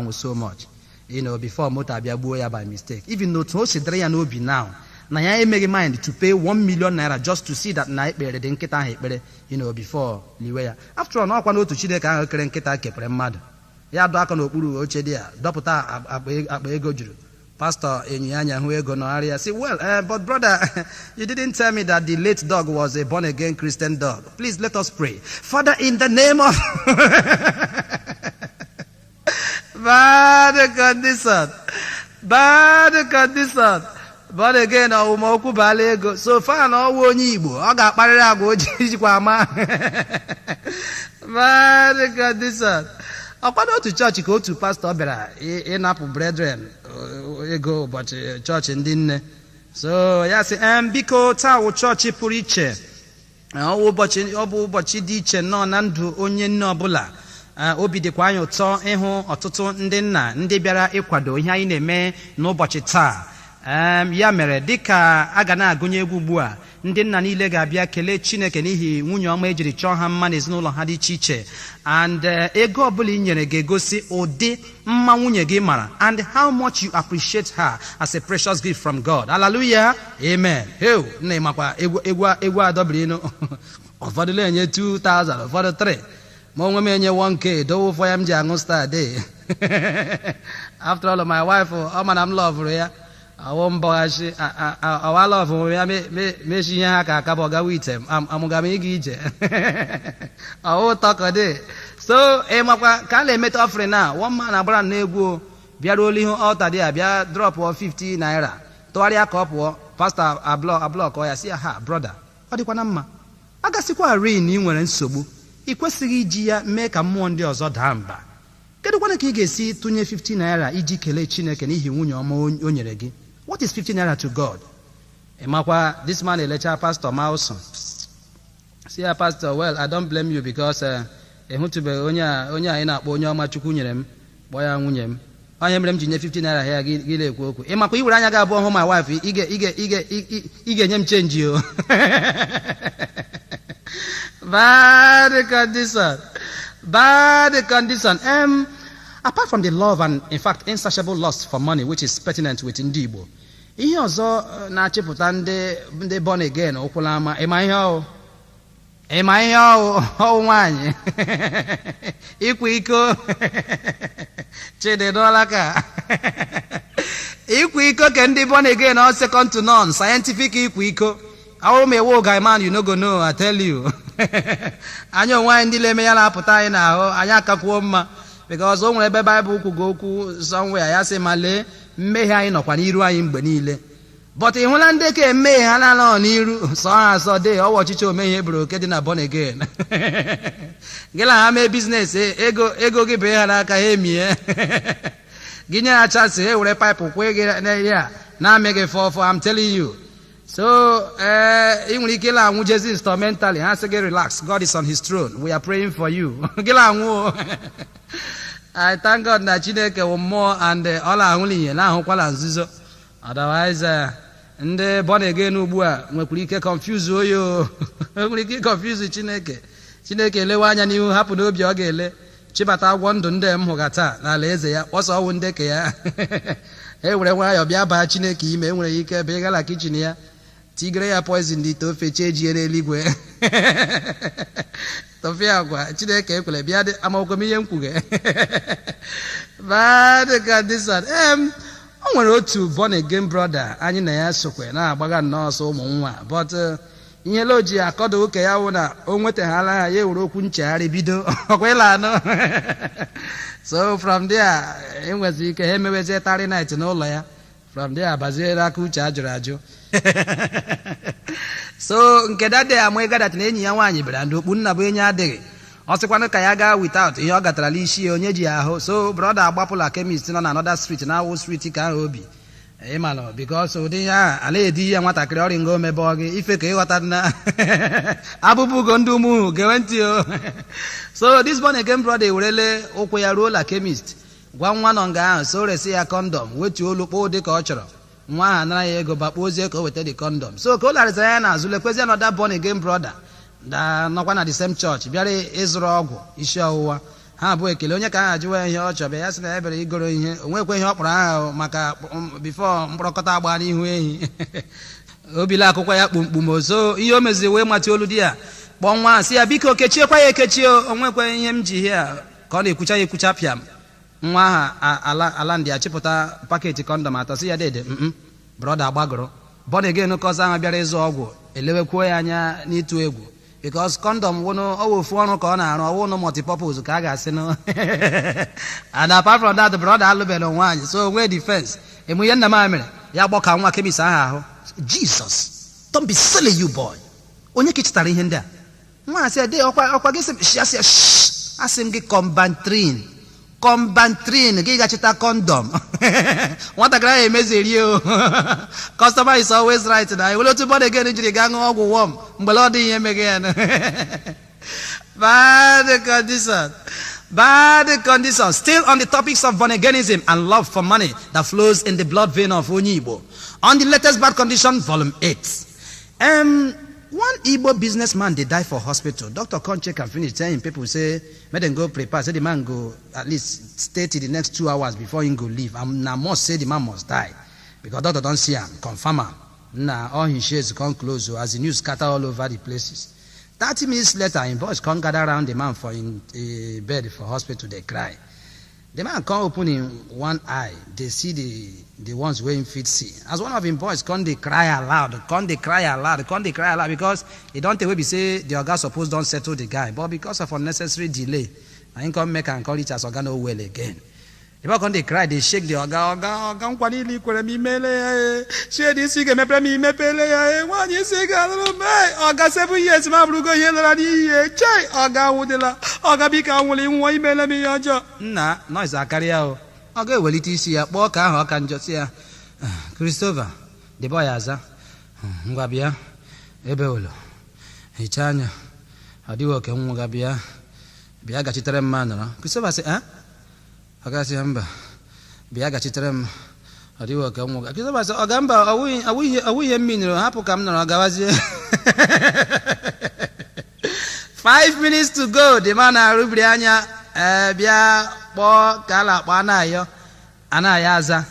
Anwụ so much before moto abịa gbuo ya by mistake. Even n'otu o si dịrị ya n'obi now na ya emeghị mind to pay 1 million naira just to see that na ekpere dị nkịta ahụ ekpere before liwe ya. After all, n'ọkwa n'otu Chineke ahụ kere nkịta kepere mmadụ. Ya dọ aka n'okpuru oche dị ya dọpụta akpa ego juru. Pastor enyi ya anya hụ ego nọgharịa sị, "Well, but brother, you didn't tell me that the late dog was a born again Christian dog. Please let us pray. Father, in the name of..." Bad condition, bad condition. Born again ọwụma okwu baala ego. So far na ọwụ onye Igbo, ọ ga-akparịrị agwa o jikwa ama. Bad condition. Ọkwa n'otu chọọchị ka otu pastọ bịara ịnapụ brethren ego ụbọchị chọọchị ndị nne. So ya sị, "Em, biko, taa wụ chọọchị pụrụ iche. Ọ bụ ụbọchị dị iche nnọọ na ndụ onye nne ọbụla. Obi dịkwa anyị ụtọ ịhụ ọtụtụ ndị nna ndị bịara ịkwado ihe anyị na-eme n'ụbọchị taa. Ya mere, dịka a ga na-agụnye egwu ugbu a, ndị nna niile ga-abịa kelee Chineke n'ihi nwunye ọma ejiri chọọ ha mma n'ezinụlọ ha dị iche iche. And ego ọbụla ị nyere ga-egosi ụdị mma nwunye gị mara and how much you appreciate her as a precious gift from God. Hallelujah, amen." Heu, nna, ịmakwa egwu egwu egwu adọbiri inu. Ụfọdụ na-enye 2000, ụfọdụ 3, ma onwe m enye 1K dowe ụfọ ya m ji aṅụ Star day. After all, my wife, ọ ma na m lọvụrụ ya. Ọwụ mbọghachi ọwa lọvụ ya mechi ihe ha ka aka bụ ọgawa ite amụga m ịga ije ọwụ tọkọde. So ị makwa ka a na-emeta offering na one man agbara n'egwu o bịaruola ihu altar dị a, bịa drop 50 naira, tụgharịa ka ọ pụọ. Pastọ ablọk ya, si ya, "Ha, brother, ọ dịkwa na mma agasịkwa ri na ị nwere nsogbu, ị kwesịghị iji ya mee ka mmụọ ndị ọzọ daa mba. Kedụkwana ka ị ga-esi tụnye 50 naira iji kelee Chineke n'ihi nwunye ọma o nyere gị? What is 50 naira to God?" Ị makwa this man elecha Pastor Mauson, si ya, "Pastor, well, I don't blame you because ịhụtụbeghị onye a, onye a ị na-akpọ onye ọma Chukwu nyere m, kpọọ ya nwunye m. Onye mere m ji nye 50 naira ya gị gị na-ekwu okwu. Ị makwa iwere anya gị abụọ hụ my wife, ị ga-enye m change o." Bad condition, bad condition. Apart from the love and, in fact, insatiable lust for money, which is pertinent with ndị Igbo, ihe ọzọ na-achịpụta ndị born again ụkwụla ama, ịma ihe ọ ịma ihe ọwụ? Ọwụ nwaanyị, ịkwa iko. Chidịdụọla ka ịkwa iko ke ndị born again ọ second to none. Scientific ịkwa iko awụ ma ewu guy man, you no go know, I tell you. Anyị onwe anyị ndị na-eme ya na-apụta anyị n'ahụ, anyị akakwuo mma, because o nwere ebe Baịbụl kwugo okwu somewhere, ya sị, "Ma lee, mmehie anyị nọkwa n'iru anyị mgbe niile." But ị hụla ndị ka mmehie ha na-anọ n'iru sọ ha asọ de ọwa ọchịchị omehie bụrụ oke dị na born again. Gị na ha mee business, ego ego gị bee ha n'aka, ha emie gị, nye ha chance, ha were pipe kwee gị n'ihe a na-amị gị fọfọ. I'm telling you. So ee, ị nwere ike ịla anwụ jezi instrumentally, ha sị gị, "Relax, God is on his throne, we are praying for you." Gị la anwụ o. I thank God na Chineke wụ mmụọ and ọ na-ahụla ihe na-ahụkwala nzuzo. Otherwise, ndị born again ugbu a nwekwara ike confuse oyi o, nwere ike confuse Chineke. Chineke elewe anya n'ihu, hapụ n'obi, ọ ga-ele chịbata agwọ ndụ ndị m hụga taa n'ala eze ya kpọsọ ọwụ ndị ka ya e were nwayọọ bịa baa Chineke ime. Enwere ike ebe ị gala kitchen ya, tigere ya poison n'ite ofe, chee jie n'eluigwe tọfịa agwa. Chineke ekwere bịa dị amakwụkwọ m ihe m kwuge. Bad condition. O nwere otu born again brother anyị na ya sokwe na-agbaga nnọọ ọsọ ụmụ nwa, but ihe o ji akọda ụka ya wụ na o nwetaghala ha, ya ewere okwu nchegharị bido ọkwa ịla anụ. So from there, enwezi ike ha emewezie tarry night n'ụlọ ya. From there bazie n'aka uche ajụrụ ajụ. So nke dade amụ gadat na enyi ya nwaanyị bịara ndị okpu nna bụ enyi adịghị. Ọ sịkwanụ ka ya gaa without ihe ọ gatarala isi ya onye ji ya ahụ. So brother agbapụla chemist nọ na another street na awụ street ka ahụ obi ịmalụ, because ụdị ihe ahụ a na-edi ya nwatakịrị ọrịa nga omebe gị ife ka ịghọta na abụbụgo ndị ụmụ gewe ntị o. So this born again brother ewerele ụkwụ ya ruo la chemist, gwa nwa nọ nga ahụ so resi ya condom, wetuo olu kpọọ ụdị ka ọ chọrọ. Nwa ahụ anara ya ego, bakpuo ozie ka o weta the condom. So ka o larịsara ya n'azụ, lekwezie another born again brother da nọkwa na the same church bịara ịzụrụ ọgwụ isi ọwụwa. Ha abụọ ekele onye ka ha ajụwa ihe ọ chọbịa, ya sị na ya bịara igoro ihe. O nwekwa ihe ọ kpọrọ aha maka before mkpọrọkọta agba n'ihu ehi. Obila akwụkwọ ya kpumkpum ozo. Ihe o meziri wee mata olu di ya, kpọọ nwa, sị ya biko kechiekwa ya ekechie, o nwekwa ihe m ji ihe a. Ka ọ na-ekwucha ya ekwucha, pịam, nwa ahụ ala ndị achịpụta packet condom atọ, sị ya dede m brother agbagoro. Born again kọza ahụ bịara ịzụ ọgwụ elewekwuo ya anya n'ịtụ egwu, because condom wụnụ ọwụ ofu ọrụ ka ọ na-arụ, ọwụnụ multipurpose ka a ga-asị nụ. And apart from that, brother alụbeghị nwaanyị, so nwee defense emu. Ihe nna m mere ya gbọka nwa chemist ahụ ahụ. "Jesus, don't be silly, you boy. Onye ka chetara ihe ndị a?" Nwa asị de ọkwa ọkwa gị sị asị asị m gị Combantrin, Combantrin, gị gachita condom. Nwatakịrị ahụ emezerie o. Customer is always right. Na ewere otu born again jiri gaa ṅụọ ọgwụ worm mgbe ọ dịghị ihe meghe ya. Bad condition, bad condition. Still on the topics of born againism and love for money that flows in the blood vein of onye Igbo, on the latest Bad Condition volume 8. One Igbo businessman dey die for hospital. Doctor come check am finish, tell him people say make dem go prepare, say the man go at least stay till the next 2 hours before him go leave. And na must say the man must die because doctor don see am, confirm am. Na all him shades come close o, as the news scatter all over the places. 30 minutes later, him boys come gather round the man for him bed for hospital, dey cry. The man come open him one eye, dey see the ones wey him fit see. As one of him boys come dey cry aloud, come dey cry aloud, come dey cry aloud, because e don tey wey be say the oga suppose don settle the guy, but because of unnecessary delay, na him come make am come reach as oga no well again. The boy come dey cry, dey shake the oga. "Oga, oga, nkwa niile i kwere m imele ya. E chiedi isi ga-emepere m imepele ya. E nwaanyị isi ga-alụrụ m. E oga, 7 years m abụrụgo ihe lara n'iyi. E chei, oga anwụdịla. Oga, biko anwụla, ịnwụọ imele m ihe ọjọọ." Nna, noise akarịa o. Ọ ga-ewelite isi ya kpọọ ka ahụ ọka njọ, si ya, "Christopher." The boy aza, "Ngwa bịa ebe ụlọ hichaa anya, ọ dịghị oke nwụ ga. Bịa, bịa gachitere m." Ma nọrọ, Christopher sị, "Eh?" Ọ gasị ya, "Mba, bịa gachitere m, ọ dịghị oke nwụ ga." Christopher sị, "Ọga, mba, ọwụ ihe m miniri, hapụ ka m nọrọ." Gawazie. 5 minutes to go, the man arụbiri anya, ee, bịa kpọọ ka a na-akpọ Anayo. Anayo aza,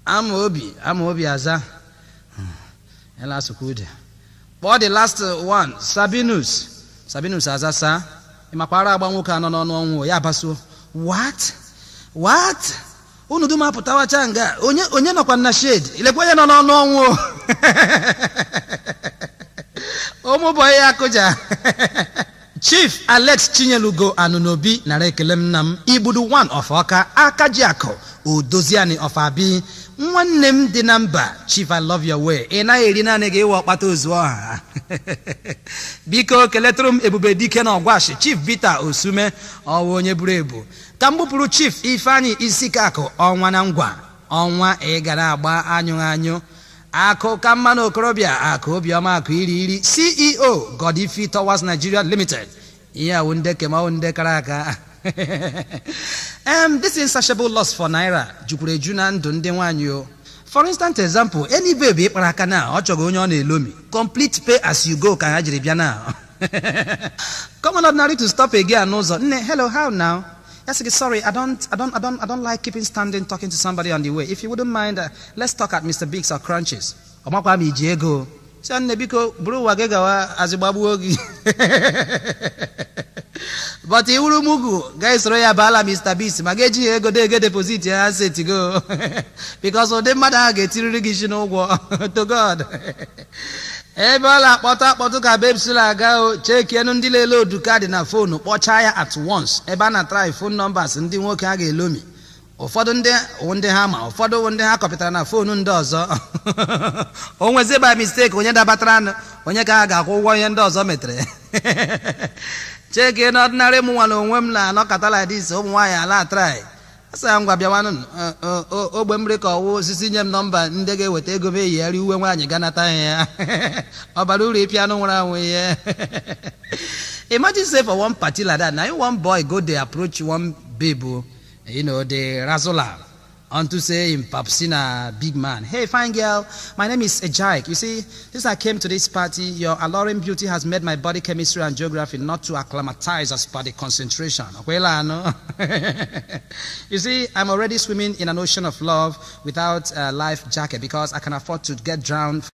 ama obi, ama obi aza, ela asụkwa ude. Kpọọ the last one, Sabinus. Sabinus aza, "Saa." Ịmakwara agba nwoke anọ n'ọnụ ọnwụ ya basuo. "What? What? Unu dum apụtawacha nga, onye onye nọkwa na shade? Ilekwa onye nọ n'ọnụ ọnwụ." Ụmụ boy ya akụja. Chief Alex Chinyelugo Anunobi, nara ekele m. Nna m, Igbudu one of Ọka, Akajiakụ Odoziani of Abi, nwanne m dị na mba. Chief, I love your way. Ị naghị eri naanị gị, ịwa ọkpata ozu ọha. Biko keletụrụ m ebube dike na ọgwashi, Chief Peter Osume, ọwa onye buru ebu. Ka m gbupụrụ Chief Ifeanyị Isikakụ, ọnwa na ngwa ọnwa, ị gara agba anyụ anyụ akụ ka mmanụ okorobịa, akụ obiọma, akụ iri iri, CEO Godifi Towers Nigeria Limited. Ihe awụ ndị kemawụ ndị kara aka. This insatiable lust for naira jukwuru eju na ndụ ndị nwaanyị o. For instant example, any babe ịkpara aka na ọ chọrọ onye ọ na-elomi, complete pay as you go ka ha jiri bịa na common ordinary to stop again n'ụzọ. "Nne, hello, how now?" Yes, "Sorry, I don't like keeping standing talking to somebody on the way. If you wouldn't mind, let's talk at Mr. Biggs or Crunches." Ọ makwa m iji ego. Sị, "Nne, biko buru ụwa gị gawa, azịgbagbuo gị." But iwuru mugu ga-esoro ya baala Mr. Biggs ma ga-eji ya ego dege deposit ya setigo, because ụdị mmadụ ahụ ga-etiriri gị isi n'ụgwọ. To God. Ebe ọ na-akpọtụ akpọtụ ka babes aga o, chekienu ndị lele odu card na phone, kpọchaa ya at once. Ebe a na-atrai phone numbers ndị nwoke a ga-elomi, ụfọdụ ndị wụ ndị ha ma, ụfọdụ wụ ndị ha kọpụtara na phone ndị ọzọ. O nwezie by mistake onye dabatara, onye ka ha ga-akwụ ụgwọ ihe ndị ọzọ metere. Cheke na ordinary mụ nwa na onwe m na-anọkọta like this, ụmụ nwaanyị ala atrai, asị ya, "Ngwa, bịawanụ ogbe mmiri ka ọwụ osisi, nye m nọmba ndị ga-eweta ego m eyigharị uwe nwaanyị ganata ya." Ọ bara uru ịpịa anụ nwụrụ anwụ ihe. Imagine say for one party like that, na one boy go dey approach one babe o, dey razzle am. Unto say him papsi na big man. Hey, fine girl, my name is Ejaik. You see, since I came to this party, your alluring beauty has made my body chemistry and geography not to acclimatize as per the concentration. Okwela, no? You see, I'm already swimming in an ocean of love without a life jacket because I can afford to get drowned.